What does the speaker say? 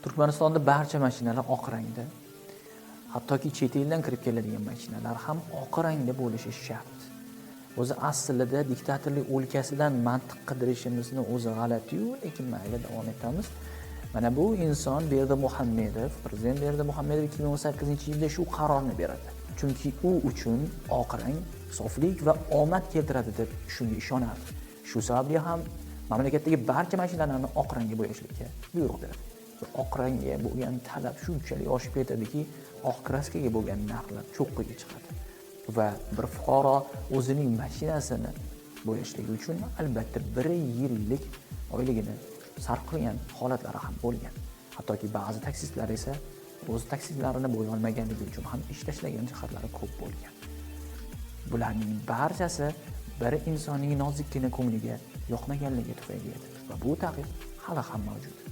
Turkmanistonda barcha mashinalar oq rangda. Hattoki chet eldan kirib keladigan mashinalar ham oq rangda bo'lishi shart. O'zi aslida diktatorlik o'lkasidan mantiq qidirishimizni o'zi g'alati-yu, lekin mayli, davom etamiz. Mana bu inson Berdimuhamedov, prezident Berdimuhamedov 2018-yilda shu qarorni beradi. Chunki u uchun oq rang soflik va omad keltiradi deb shunga ishonardi. Shu sababli ham mamlakatdagi barcha mashinalarni oq rangga bo'yashlikka buyruq beradi. Va oq rangga bo'lgan talab shunchalik oshib ketadiki, oq kraskaga bo'lgan narxlar cho'qqiga chiqadi. Va bir fuqaro o'zining mashinasini bo'yashligi uchun albatta bir yillik oyligini sarf qilgan holatlari ham bo'lgan. Hattoki ba'zi taksistlar esa o'z taksilarini bo'ya olmaganligi uchun ham ish tashlagan jihatlari ko'p bo'lgan. Bularning barchasi bir insonning nozikkina ko'ngliga yoqmaganligi tufayli edi va bu taqiq hali ham mavjud.